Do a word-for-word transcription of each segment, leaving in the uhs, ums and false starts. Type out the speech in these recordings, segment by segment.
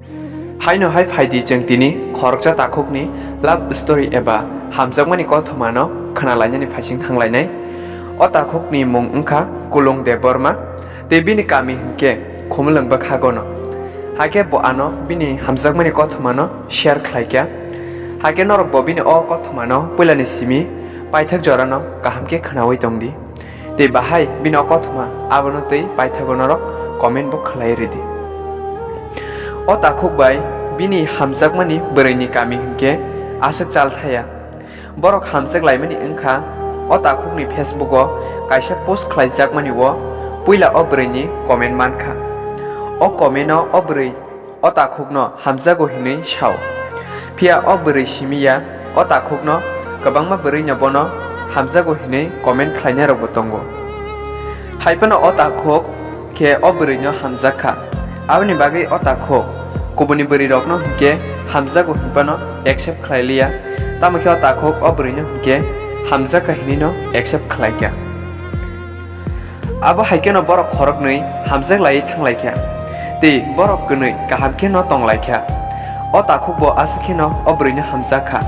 Haino hai phaidi chwng tini khoroksa takhukni love story eba hamjakmani kothomano khwnalainani phaising thanglainai. O takhukni mung wngkha Kulung Debbarma, tei bini kami hwnkhe Khumulwng bwkhagono. Hakhe bo ano bini hamjakmani kothomano share khlaikha. Hakhe norokbo bini o kothomano puilani simi paithak jorano kaham khe khwnawi tongdi. Tei bahai bini o kothoma abono tei paithago norok comment bo khlai ridi. O takhuk bai bini hamjakmani bwrwini kami hwnkhe aswk chal thaya. Borok hamjak laimani wngkha o takhukni Facebook o kaisa post khlaijakmani o puila o bwrwini comment mankha. O comment o o bwrwi o takhukno hamjago hinwi sao. Phiya o bwrwi simi ya, o takhukno kwbangma bwrwino bono hamjago hinwi comment khlainairokbo tongo. Hai phano o takhuk khe o bwrwino hamjak kha. Aboni bagwi o takhuk kubuni bwrwirokno hinkhe hamjago hinphano accept khlai liya, tamo khe o takhuk o bwrwino hinkhe hamjak kha hinwino accept khlai kha. Abo hai kheno borok khoroknwi hamjak laiwi thang lai kha, tei borok kwnwi kaham kheno tong lai kha. O takhuk bo aswk kheno o bwrwino hamjak kha.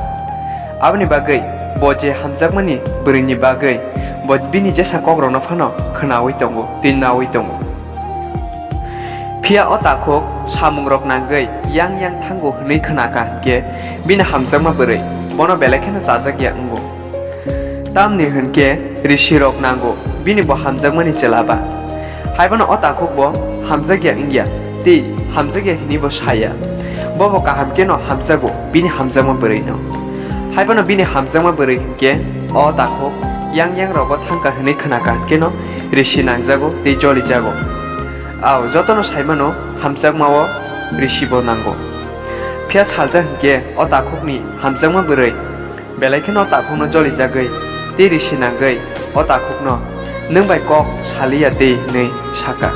Aboni bagwi bo je hamjakmani bwrwini bagwi bo bini jesa kokrokno phano khwnawi tongo tei nawi tongo. Phiya o takhuk samungrok nangwi yang yang thango hwnwi khna kha hinkhe bini hamjakma bwrwi bono belai kheno chajak ya wngo. Tamni hwn khe risirok nango bini bo hamjakmani chwla ba. Hai phano o takhuk bo hamjakya wngya tei hamjakya hinwi bo saya. Bo bo kaham kheno hamjago bini hamjakma bwrwino. Hai phano bini hamjakma bwrwi hwn khe o takhuk yang yang rogo thangkha hwnwi khna kha hwn kheno risi nangjago tei jolijago. Ao jotono sai mano hamjakma o risi bo nango. Phiya salsa hwn khe o takhukni hamjakma bwrwi belai kheno o takhukno jolijagwi tei risi nangwi o takhukno, "Nwng bai kok saliya de," hinwi saka.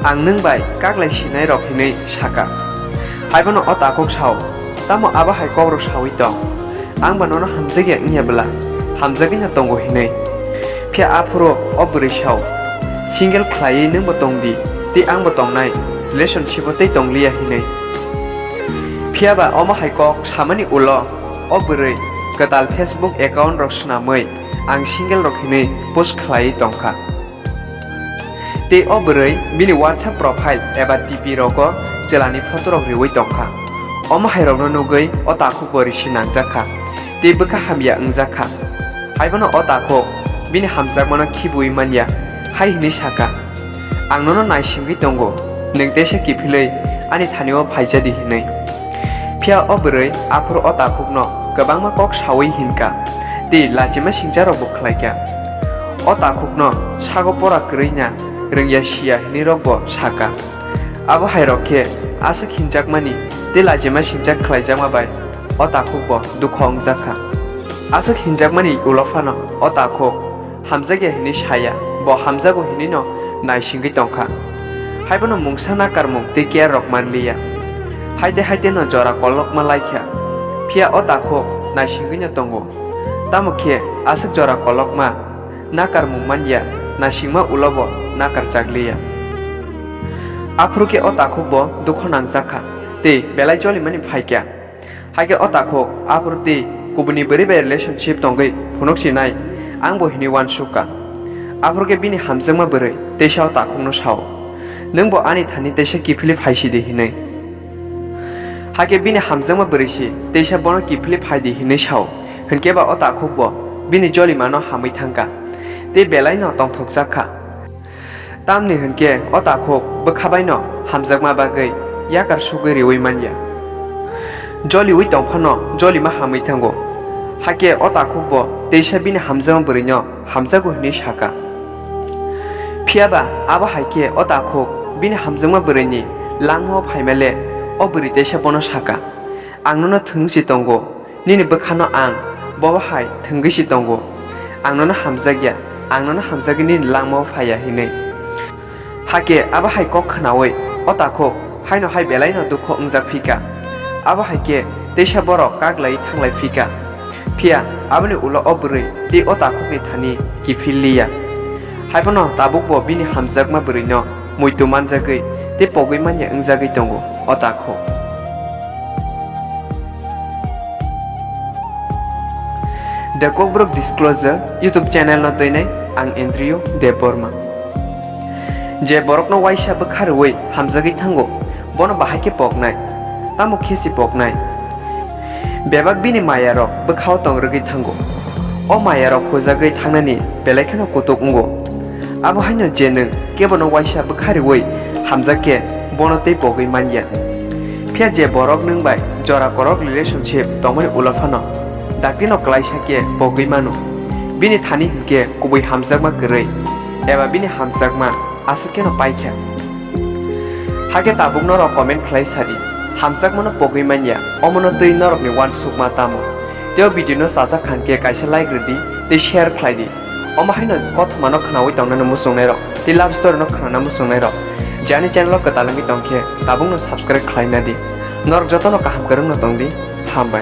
"Ang nwng bai kaklai sinairok," hinwi saka. Hai phano o takhuk sao, "Tamo abo hai kokrok saui tong? Ang ba nono hamjakya wngya bwla, hamjagwino tongo," hinwi. Phiya aphuru o bwrwi sao, "Single khlaiwi nwngbo tongdi, tei angbo tongnai, relationship-o tei tongliya," hinwi. Phiya ba omo hai kok samani ulo o bwrwi kwtal Facebook account rok swnamwi ang single rok hinwi post khlaiwi tongkha. Tei o bwrwi bini WhatsApp profile eba D P rogo chwlani photo rok riwi tongkha. Omo hai rokno nugwi o takhuk bo risi nangjak kha tei bwkha hamya wngjak kha. Hai bono o takhuk bini hamjakmano khibiui manya, hai hinwi saka, "Ang nono naisingwi tongo, nwng teisa kiphilwi ani thani-o phaijadi," hinwi. Phiya o bwrwi aphuru o takhukno kwbangma kok saui hinkha tei lachima singcharokbo khlaikha. O takhukno sago pora kwrwina rwngya siya hinwirokbo saka. Abo hai rok khe aswk hinjakmani tei lachima singjak khlaijakma bai o takhuk bo dukho wngjak kha. Aswk hinjakmani ulo phano o takhuk hamjakya hinwi saya, bo hamjago hinwino naisingwi tongkha. Hai bono mungsa nakarmung tei care rok manliya. Haite haite no jora kolokma laikha. Phiya o takhuk naisingwino tongo. Tamo khe aswk jora kolokma nakarmung manya, naisingma ulo bo nakarjakliya. Aphuru khe o takhuk bo dukho nangjak kha tei belai jolimani phaikha. Hai khe o takhuk aphuru tei kubuni bwrwi bai relationship tongwi phunuk sinai, ang bo hinwi uansuk kha. Aphuru khe bini hamjakma bwrwi teisa o takhukno sao, "Nwng bo ani thani teisa kiphilwi phaisidi," hinwi. Hakhe bini hamjakma bwrwi si teisa bono kiphilwi phaidi hinwi sao, hwnkhe ba o takhuk bo bini jolimano hamwi thangkha tei belai no tongthokjak kha. Tamni hwnkhe o takhuk bwkha bai no hamjakma bagwi yakar sugwi riwi manya. Joliwi tongphano jolima hamwi thango. Hakhe o takhuk bo teisa bini hamjakma bwrwino hamjago hinwi saka. Phiya ba abo hai khe o takhuk bini hamjakma bwrwini langmao phaima le o bwrwi teisa bono saka, "Ang nono thwngwi si tongo, nini bwkhano ang bobo hai thwngwi si tongo. Ang nono hamjakya, ang nono hamjagwi nini langmao phaiya," hinwi. Hakhe abo hai kok khnaui o takhuk haino hai belai no dukho wngjak phikha. Abo hai khe teisa borok kak lai thanglai phikha. Phiya aboni ulo o bwrwi tei o takhukni thani kiphil liya. Hai phano tabuk bo bini hamjakma bwrwino muitu manjagwi tei pogwi manya wngjagwi tongo o takhuk. The Kokborok Disclosure YouTube channel no twinai ang Andrew Debbarma. Je borokno waisa bwkha rwui hamjagwi thango, bono bahai khe poknai, tamo khe si poknai? Bebak bini mayarok bwkhao tong rwgwi thango. O mayarok hujagwi thangnani belai kheno kutuk wngo. Abo haino je nwng kebono waisa bwkha rwui hamjak khe, bono tei pogwi man ya. Phiya je borok nwng bai jora korok relationship tongmani ulo phano daktino klaisa khe pogwi mano. Bini thani hinkhe kubui hamjakma kwrwi eba bini hamjakma aswk kheno paikha. Hakhe tabuk norok comment khlai sadi, hamjakmano pogwi manya, omono twi norokni uansukma tamo? Tei o video no chajak khan khe kaisa like rwdi tei share khlai di. Omo haino kothoma no khnaui tongnani muchungnai rok tei love story no khnana muchungnai rok je ani channel o kwtal wngwi tongkhe tabuk no subscribe khlai nadi. Norok jotono kaham kwrwng no tongdi, hambai.